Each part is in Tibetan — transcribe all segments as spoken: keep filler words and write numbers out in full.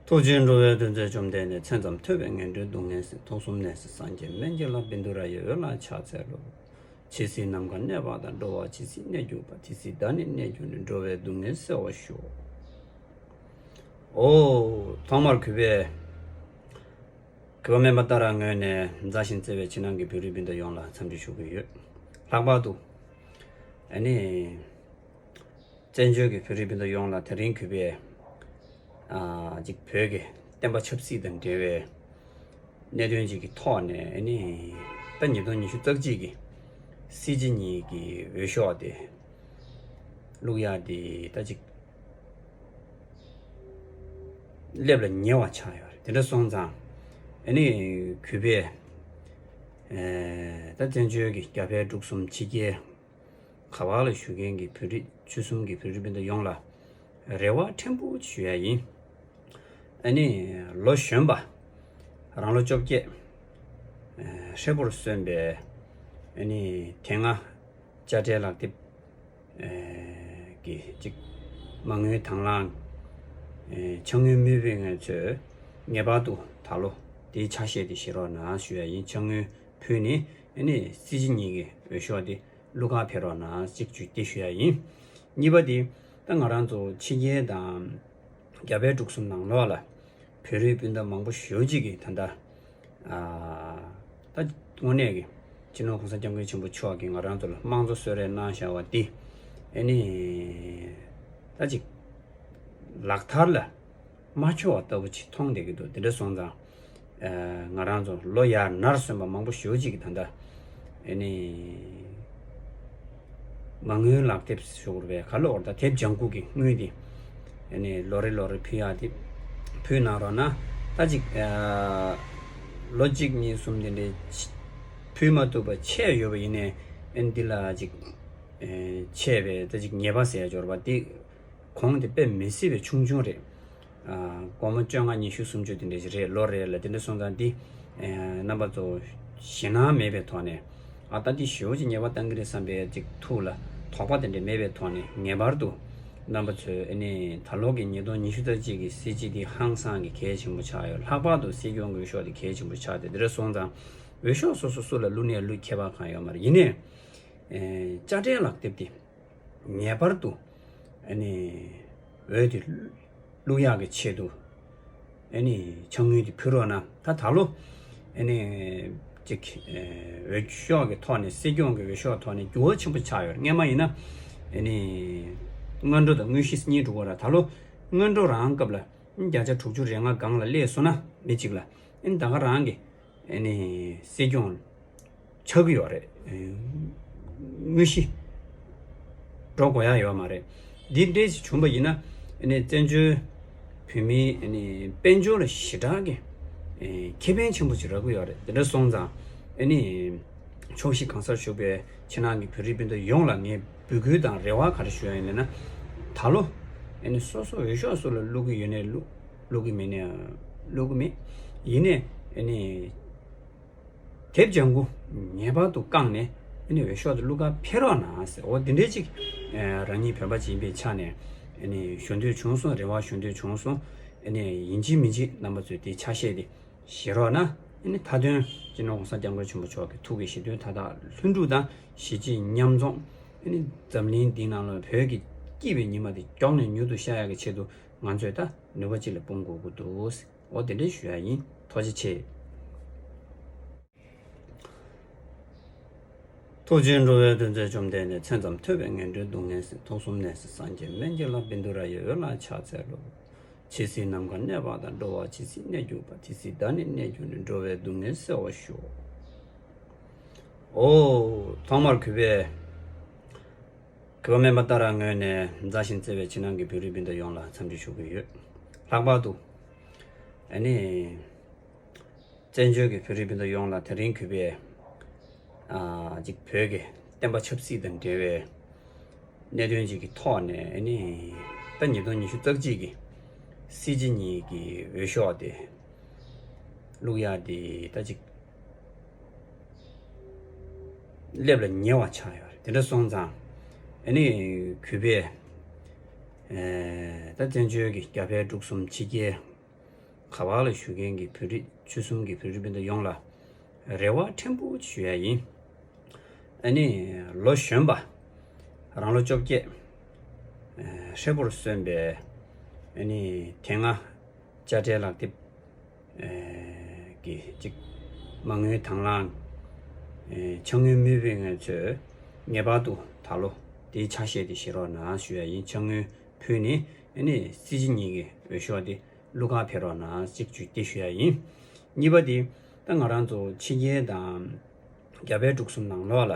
ཐུགས་རྗེའི་འགྲོ་བའི་དོན་མཛད་བཅོམ་ལྡན་འདས། མཚན་ཙམ་ཐོས་པས་ངན་འགྲོའི་སྡུག་བསྔལ་སེལ། ཐུགས་གསུམ་གནས་སའི་སངས་རྒྱས་སྨན་གྱི་བླ། བཻ་ཌཱུརྱ་ཡི་འོད་ལ་ཕྱག་འཚལ་ལོ། ཇི་སྲིད་ནམ་མཁའ་གནས་པ་དང་། འགྲོ་བ་ཇི་སྲིད་གནས་གྱུར་པ། དེ་སྲིད་བདག་ནི་གནས་གྱུར་ནས། འགྲོ་བའི་སྡུག་བསྔལ་སེལ་བར་ཤོག། ཨོ། ཐོག་མར་གུས་པས་གུས་པ་སྨན་པ་ཏཱ་ར་ངོས་ནས་མཛའ་ཞིང་བརྩེ་བའི་ཕྱི་ནང་གི་བོད་རིགས་སྤུན་ཟླ་ཡོངས་ལ་འཚམས་འདྲི་ཞུ་གི་ཡོད། ལྷག་པར་དུ་ཨ་ནི། བཙན་བྱོལ་གྱི་བོད་རིགས་སྤུན་ཟླ་ཡོངས་ལ་དེ་རིང་གུས་པས་ཨ་ཅིག་བོད་ཀྱི་བསྟན་པ་ཆབ་སྲིད་དང་འབྲེལ་བའི་གནད་དོན་ཅིག་གི་ཐོག་ནས་ཨ་ནི་ད་ཉིས་སྟོང་ཉི་ཤུ་རྩ་གཅིག་གི་སྲིད་སྤྱི་གཉིས་ཀྱི་འོས་ཤོག་དེ་བླུག་ཡག་དེ་ད་ཅིག་སླེབས་ལ་ཉེ་བ་ཆགས་ཡོད་རེད། དེ་འདྲ་སོང་ཙང་ཨ་ནི་གུས་པས་ཨ་ད་བཙན་བྱོལ་གྱི་རྒྱ་བལ་འབྲུག་གསུམ་ཕྱི་རྒྱལ་ག་བ་ལ་བཞུགས་མཁན་གྱི་བོད་རིགས་ཆོལ་གསུམ་གྱི་བོད་རིགས་སྤུན་ཟླ་ཡོངས་ལ་རེ་བ་ཕྲན་བུ་ཞུ་ཡ་ཡིན། ཨ་ནི་ལོ་གཞོན་པ་རང་ལོ་བཅོ་བརྒྱད་ཧྲིལ་པོར་སོན་པའི་ཨ་ནི་དེ་སྔ་དཔྱ་ཁྲལ་ལག་དེབ་ཀྱི་གཅིག་མ་དངུལ་དང་བླངས་ཕྱག་དངུལ་མི་ཕུལ་མཁན་ཚོས་ངེས་པར་དུ་ད་ལོ་དེའི་ཆ་ཤས་དེ་བཞེས་རོགས་གནང་ཞུ་ཡ་ཡིན། ཕྱག་དངུལ་ཕུལ་ནས་ཨ་ནི་སྲིད་སྤྱི་གཉིས་ཀྱི་འོས་ཤོག་དེ་བླུག་གར་ཕེབས་རོགས་གནང་གཅིག་ཞུ་དེ་ཞུ་ཡ་ཡིན། གཉིས་པ་དེ་ད་ང་རང་ཚོ་ཕྱི་རྒྱལ་དང་རྒྱ་བལ་འབྲུག་གསུམ་ནང་ལོགས་ལ་བོད་རིགས་སྤུན་ཟླ་མང་པོ་ཞེ་པོ་ཅིག་གིས་ད་ལྟ་ཨ་ད་དངོས་གནས་ཀྱི་སྤྱི་ནོར་གོང་ས་སྐྱབས་མགོན་ཆེན་པོ་མཆོག་གིས་ང་རང་ཚོ་ལ་དམངས་གཙོ་གསོལ་རས་གནང་བཞག་པ་འདི་ཨ་ནི་ད་ཅིག་ལག་བསྟར་ལ་མ་འཁྱོལ་བ་ལྟ་བུ་ཅིག་མཐོང་བསྡད་ཀྱི་འདུག་དེ་འདྲ་སོང་ཙང་ཨ་ང་རང་ཚོ་ལོ་ཡར་ནར་སོན་པ་མང་པོ་ཞེ་པོ་ཅིག་གིས་ད་ལྟ་ཨ་ནི་མ་དངུལ་ལག་དེབ་ཞུ་དགོས་པའི་ག་ལོག་ད་དེབ་ལྗང་ཁུ་གི་དངུལ་དེ་ཨ་ནི་ལོ་རེ་ལོ་རེ་ཕུལ་ཡག་དེ་ཕུལ་གནང་རོགས་གནང་། ད་ཅིག་ཨ་ལོ་གཅིག་གཉིས་གསུམ་དེ་འདྲའི་ཕུལ་མ་ཐུབ་པ་ཆད་ཡོད་པ་ཡིན་ནའི་ཨ་ནི་འདི་ལ་ཅིག་ཨ་ཆད་པའི་ད་ཅིག་ཉེས་པ་ཟེར་ཡ་འབྱོར་པ་དེ་གོང་དེ་དཔེ་མི་སྲིད་པའི་ཆུང་ཆུང་རེད། ཨ་སྒོར་མོ་བཅོ་ལྔ་ཉི་ཤུ་སུམ་ཅུ་དེ་འདྲ་ཞིག་རེད། ལོ་རེ་ལ་དེ་འདྲ་སོང་ཙང་འདི་ཨ་རྣམ་པ་ཚོ་ཞེད་སྣང་མེད་པའི་ཐོག་ནས་ཨ་ད་འདི་ཞེ་པོ་ཅིག་ཉེས་པ་བཏང་གི་རེད་བསམ་པའི་ཅིག་ཐུགས་ལ་དོགས་པ་དེ་འདྲ་མེད་པའི་ཐོག་ནས་ངེས་པར་དུ་རྣམ་པ་ཚོས་ཨ་ནི་ད་ལོ་གི་ཉིས་སྟོང་ཉི་ཤུ་རྩ་གཅིག་གི་སྲིད་སྤྱི་འདི་ཧང་སང་གི་གལ་ཆེན་པོ་ཆགས་ཡོད། ལྷག་པར་དུ་སྲིད་སྐྱོང་གི་འོས་ཤོག་དེ་གལ་ཆེན་པོ་ཆགས་ཏེ་དེ་འདྲ་སོང་ཙང་འོས་ཤོག་སོ་སོ་སུ་ལ་བླུགས་ནས་བླུགས་ཁྱད་པར་གང་ཡོད་མ་རེད། ཡིན་ནའི་ཨ་དཔྱ་ཁྲལ་ལག་དེབ་དེ་ངེས་པར་དུ་ཨ་ནི་འོས་དེ་བླུག་ཡག་གི་ཆེད་དུ་ཨ་ནི་ཕྱག་དངུལ་དེ་ཕུལ་རོགས་གནང་། ད་ད་ལོ་ཨ་ནི་ཅིག་ཨ་འོས་ཤོག་གི་ཐོག་ནས་སྲིད་སྐྱོང་གི་འོས་ཤོག་ཐོག་ནས་འགྱུར་བ་ཆེན་པོ་ཆགས་ཡོད་རེད། སྔན་མ་ཡིན་ན་ཨ་ནི་སྔོན་འགྲོ་དང་དངོས་གཞི་གཉིས་འགྲོ་གི་རེད། ད་ལོ་སྔོན་འགྲོ་རང་སྐབས་ལ་བརྒྱ་ཆ་དྲུག་ཅུ་རེ་ལྔ་སྒང་ལ་སླེབས་སོང་ན་མི་གཅིག་ལ་ཨ་ནི་ད་ག་རང་གི་ཨ་ནི་སྲིད་སྐྱོང་ཆགས་ཀྱི་ཡོད་རེད། དངོས་གཞི་འགྲོ་དགོས་ཡ་ཡོད་མ་རེད། འདི་འདྲས་ཞིག་བྱུང་བ་ཡིན་ན་ཨ་ནི་བཙན་བྱོལ་བོད་མིའི་ཨ་ནི་དཔལ་འབྱོར་ལ་ཞེ་དྲག་གི་ཨ་ཁེ་ཕན་ཆེན་པོ་ཞིག་རག་གི་ཡོད་རེད། དེ་འདྲ་སོང་ཙང་ཨ་ནི་ཕྱོགས་བཞི་གང་སར་བཞུགས་པའི་ཕྱི་ནང་གི་བོད་རིགས་སྤུན་ཟླ་ཡོངས་ལ་ངས་འབོད་སྐུལ་དང་རེ་བ་ག་རེ་ཞུ་ཡ་ཡིན་ལབ་ན། ད་ལོ་ཨ་ནི་སོ་སོ་འོས་ཤོག་སུ་ལ་བླུག་གི་ཡོད་ནའི་བླུག་བླུག་གི་མེད་ནའི་བླུག་གི་མེད། ཡིན་ནའི་ཨ་ནི་དེབ་ལྗང་ཁུ་ངེས་པར་དུ་བཀང་ནས་ཨ་ནི་འོས་ཤོག་དེ་བླུག་གར་ཕེབས་རོགས་གནང་ཟེར། འོ་དེ་འདྲའི་ཅིག་ཨ་རང་ཉིད་བོད་པ་ཅིག་ཡིན་པའི་ཆ་ནས་ཨ་ནི་ཞུ་འདོད་བྱུང་སོང་། རེ་བ་ཞུ་འདོད་བྱུང་སོང་། ཨ་ནི་ཡིན་གཅིག་མིན་གཅིག་རྣམ་པ་ཚོས་དེའི་ཆ་ཤས་དེ་བཞེས་རོགས་གནང་། ཨ་ནི་མཐའ་དོན་སྤྱི་ནོར་གོང་ས་སྐྱབས་མགོན་ཆེན་པོ་མཆོག་གི་ཐུགས་ཀྱི་བཞེད་དོན་མཐའ་དག་ལྷུན་གྲུབ་དང་གཞིས་བྱེས་མཉམ་འཛོམས། ཨ་ནི་འཛམ་གླིང་འདིའི་ནང་ལ་བོད་ཀྱི་སྐྱིད་པའི་ཉི་མ་དེ་མགྱོགས་ནས་མྱུར་དུ་ཤར་ཡག་གི་ཆེད་དུ་ང་ཚོས་ད་ནུས་པ་ཅིག་ལ་སྤུངས་དགོས་ཀྱི་འདུག། འོ་དེ་འདྲ་ཞུ་ཡ་ཡིན། ཐུགས་རྗེ་ཆེ། ཐུགས་རྗེའི་འགྲོ་བའི་དོན་མཛད་བཅོམ་ལྡན་འདས། མཚན་ཙམ་ཐོས་པས་ངན་འགྲོའི་སྡུག་བསྔལ་སེལ། ཐུགས་གསུམ་གནས་སའི་སངས་རྒྱས་སྨན་གྱི་བླ། བཻ་ཌཱུརྱ་ཡི་འོད་ལ་ཕྱག་འཚལ་ལོ། ཇི་སྲིད་ནམ་མཁའ་གནས་པ་དང་། འགྲོ་བ་ཇི་སྲིད་གནས་གྱུར་པ། དེ་སྲིད་བདག་ནི་གནས་གྱུར་ནས། འགྲོ་བའི་སྡུག་བསྔལ་སེལ་བར་ཤོག། ཨོ། ཐོག་མར་གུས་པས་གུས་པ་སྨན་པ་ཏཱ་ར་ངོས་ནས་མཛའ་ཞིང་བརྩེ་བའི་ཕྱི་ནང་གི་བོད་རིགས་སྤུན་ཟླ་ཡོངས་ལ་འཚམས་འདྲི་ཞུ་གི་ཡོད། ལྷག་པར་དུ་ཨ་ནི་བཙན་བྱོལ་གྱི་བོད་རིགས་སྤུན་ཟླ་ཡོངས་ལ་དེ་རིང་གུས་པས་ཨ་ཅིག་བོད་ཀྱི་བསྟན་པ་ཆབ་སྲིད་དང་འབྲེལ་བའི་གནད་དོན་ཅིག་གི་ཐོག་ནས་ཨ་ནི་ད་ཉིས་སྟོང་ཉི་ཤུ་རྩ་གཅིག་གི་སྲིད་སྤྱི་གཉིས་ཀྱི་འོས་ཤོག་དེ་བླུག་ཡག་དེ་ད་ཅིག་སླེབས་ལ་ཉེ་བ་ཆགས་ཡོད་རེད། དེ་འདྲ་སོང་ཙང་ཨ་ནི་གུས་པས་ཨ་ད་བཙན་བྱོལ་གྱི་རྒྱ་བལ་འབྲུག་གསུམ་ཕྱི་རྒྱལ་ ག་པར་ལ་བཞུགས་མཁན་གྱི་བོད་རིགས་ཆོལ་གསུམ་གྱི་བོད་རིགས་སྤུན་ཟླ་ཡོངས་ལ་རེ་བ་ཕྲན་བུ་ཞུ་ཡ་ཡིན། ཨ་ནི་ལོ་གཞོན་པ་རང་ལོ་བཅོ་བརྒྱད་ཧྲིལ་པོར་སོན་པའི་ཨ་ནི་དེ་སྔ་དཔྱ་ཁྲལ་ལག་དེབ་ཀྱི་གཅིག་མ་དངུལ་དང་བླངས་ཕྱག་དངུལ་མི་ཕུལ་མཁན་ཚོས་ངེས་པར་དུ་ད་ལོ་དེའི་ཆ་ཤས་དེ་བཞེས་རོགས་གནང་ཞུ་ཡ་ཡིན། ཕྱག་དངུལ་ཕུལ་ནས་ཨ་ནི་སྲིད་སྤྱི་གཉིས་ཀྱི་འོས་ཤོག་དེ་བླུག་གར་ཕེབས་རོགས་གནང་ཅིག་ཞུ་དེ་ཞུ་ཡ་ཡིན། གཉིས་པ་དེ་ད་ང་རང་ཚོ་ཕྱི་རྒྱལ་དང་རྒྱ་བལ་འབྲུག་གསུམ་ནང་ལོགས་ལ་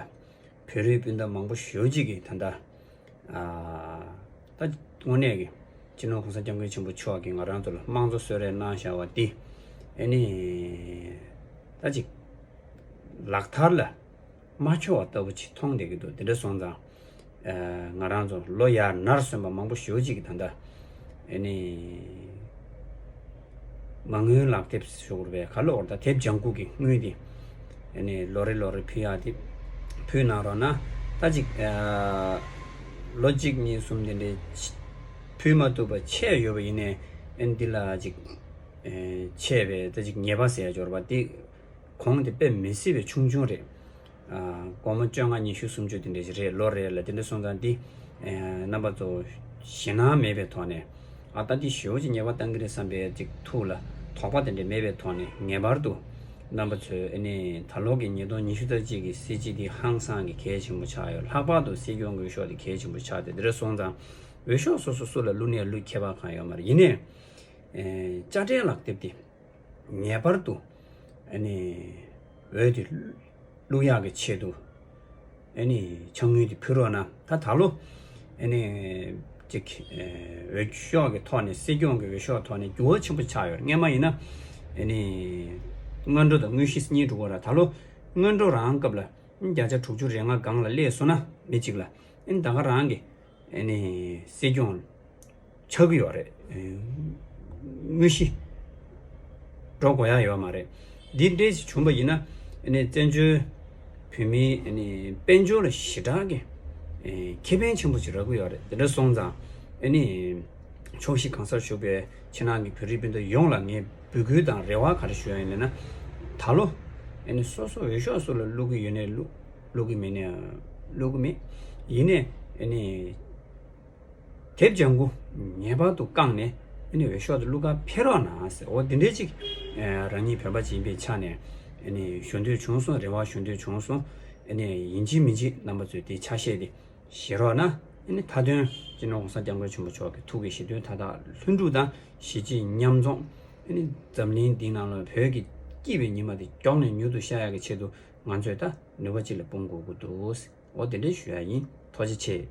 བོད་རིགས་སྤུན་ཟླ་མང་པོ་ཞེ་པོ་ཅིག་གིས་ད་ལྟ་ད་དངོས་གནས་ཀྱི་སྤྱི་ནོར་༸གོང་ས་༸སྐྱབས་མགོན་ཆེན་པོ་མཆོག་གིས་ང་རང་ཚོ་ལ་དམངས་གཙོ་གསོལ་རས་གནང་བཞག་པ་འདི་ཨ་ནི་ད་ཅིག་ལག་བསྟར་ལ་མ་འཁྱོལ་བ་ལྟ་བུ་ཅིག་མཐོང་བསྡད་ཀྱི་འདུག་དེ་འདྲ་སོང་ཙང་ང་རང་ཚོ་ལོ་ཡར་ནར་སོན་པ་མང་པོ་ཞེ་པོ་ཅིག་གིས་ད་ལྟ་ཨ་ནི་མ་དངུལ་ལག་དེབ་ཞུ་དགོས་པའི་ག་ལོག་ད་དེབ་ལྗང་ཁུ་གི་དངུལ་དེ་ཨ་ནི་ལོ་རེ་ལོ་རེ་ཕུལ་ཡག་དེ་ཕུལ་གནང་རོགས་གནང་། ད་ཅིག་ལོ་གཅིག་གཉིས་གསུམ་དེ་འདྲའི་ཕུལ་མ་ཐུབ་པ་ཆད་ཡོད་པ་ཡིན་ནའི་ཨ་ནི་འདི་ལ་ཅིག་ཆད་པའི་ད་ཅིག་ཉེས་པ་ཟེར་ཡ་འབྱོར་བ་དེ་གོང་དེ་དཔེ་མི་སྲིད་པའི་ཆུང་ཆུང་རེད། སྒོར་མོ་བཅོ་ལྔ་ཉི་ཤུ་སུམ་ཅུ་དེ་འདྲ་ཞིག་རེད། ལོ་རེ་ལ་དེ་འདྲ་སོང་ཙང་འདི་རྣམ་པ་ཚོ་ཞེད་སྣང་མེད་པའི་ཐོག་ནས་ཨ་ད་འདི་ཞེ་པོ་ཅིག་ཉེས་པ་བཏང་གི་རེད་བསམ་པའི་ཅིག་ཐུགས་ལ་དོགས་པ་དེ་འདྲ་མེད་པའི་ཐོག་ནས་ངེས་པར་དུ་རྣམ་པ་ཚོས་ཨ་ནི་ད་ལོ་གི་ཉིས་སྟོང་ཉི་ཤུ་རྩ་གཅིག་གི་སྲིད་སྤྱི་འདི་ཧང་སང་གི་གལ་ཆེན་པོ་ཆགས་ཡོད། ལྷག་པར་དུ་སྲིད་སྐྱོང་གི་འོས་ཤོག་དེ་གལ་ཆེན་པོ་ཆགས་ཏེ་དེ་འདྲ་སོང་ཙང་འོས་ཤོག་སོ་སོ་སུ་ལ་བླུགས་ནས་བླུགས་ཁྱད་པར་གང་ཡོད་མ་རེད། ཡིན་ནའི་དཔྱ་ཁྲལ་ལག་དེབ་དེ་ངེས་པར་དུ་ཨ་ནི་འོས་དེ་བླུག་ཡག་གི་ཆེད་དུ་ཨ་ནི་ཕྱག་དངུལ་དེ་ཕུལ་རོགས་གནང་། ད་ད་ལོ་ཨ་ནི་ཅིག་འོས་ཤོག་གི་ཐོག་ནས་སྲིད་སྐྱོང་གི་འོས་ཤོག་ཐོག་ནས་འགྱུར་བ་ཆེན་པོ་ཆགས་ཡོད། སྔན་མ་ཡིན་ན་ཨ་ནི་སྔོན་འགྲོ་དང་དངོས་གཞི་གཉིས་འགྲོ་གི་རེད། ད་ལོ་སྔོན་འགྲོ་རང་སྐབས་ལ་བརྒྱ་ཆ་དྲུག་ཅུ་རེ་ལྔ་སྒང་ལ་སླེབས་སོང་ན་མི་གཅིག་ལ་ཨ་ནི་ད་ག་རང་གི་ཨ་ནི་སྲིད་སྐྱོང་ཆགས་ཀྱི་ཡོད་རེད། དངོས་གཞི་འགྲོ་དགོས་ཡ་ཡོད་མ་རེད། འདི་འདྲས་ཞིག་བྱུང་པ་ཡིན་ན་ཨ་ནི་བཙན་བྱོལ་བོད་མིའི་ཨ་ནི་དཔལ་འབྱོར་ལ་ཞེ་དྲག་གི་ཨ་ཁེ་ཕན་ཆེན་པོ་ཞིག་རག་གི་ཡོད་རེད། དེ་འདྲ་སོང་ཙང་ཨ་ནི་ཕྱོགས་བཞི་གང་སར་བཞུགས་པའི་ཕྱི་ནང་གི་བོད་རིགས་སྤུན་ཟླ་ཡོངས་ལ་ངས་འབོད་སྐུལ་དང་རེ་བ་ག་རེ་ཞུ་ཡ་ཡིན་ལབ་ན། ད་ལོ་ཨ་ནི་སོ་སོ་འོས་ཤོག་སུ་ལ་བླུག་གི་ཡོད་ནའི་བླུག་བླུག་གི་མེད་ནའི་བླུག་གི་མེད། ཡིན་ནའི་ཨ་ནི་དེབ་ལྗང་ཁུ་ངེས་པར་དུ་བཀང་ནས་ཨ་ནི་འོས་ཤོག་དེ་བླུག་ག་ཕེབས་རོགས་གནང་ཟེར། འོ་དེ་འདྲའི་ཅིག་རང་ཉིད་བོད་པ་ཅིག་ཡིན་པའི་ཆ་ནས་ཨ་ནི་ཞུ་འདོད་བྱུང་སོང་། རེ་བ་ཞུ་འདོད་བྱུང་སོང་། ཨ་ནི་ཡིན་གཅིག་མིན་གཅིག་རྣམ་པ་ཚོས་དེའི་ཆ་ཤས་དེ་བཞེས་རོགས་གནང་། ཨ་ནི་མཐའ་དོན་སྤྱི་ནོར་༸གོང་ས་༸སྐྱབས་མགོན་ཆེན་པོ་མཆོག་གི་ཐུགས་ཀྱི་བཞེད་དོན་མཐའ་དག་ལྷུན་གྲུབ་དང་གཞིས་བྱེས་མཉམ་འཛོམས། ཨ་ནི་འཛམ་གླིང་འདིའི་ནང་ལ་བོད་ཀྱི་སྐྱིད་པའི་ཉི་མ་དེ་མགྱོགས་ནས་མྱུར་དུ་ཤར་ཡག་གི་ཆེད་དུ་ང་ཚོས་ད་ནུས་པ་ཅིག་ལ་སྤུངས་དགོས་ཀྱི་འདུག། འོ་དེ་འདྲ་ཞུ་ཡ་ཡིན། ཐུགས་རྗེ་ཆེ།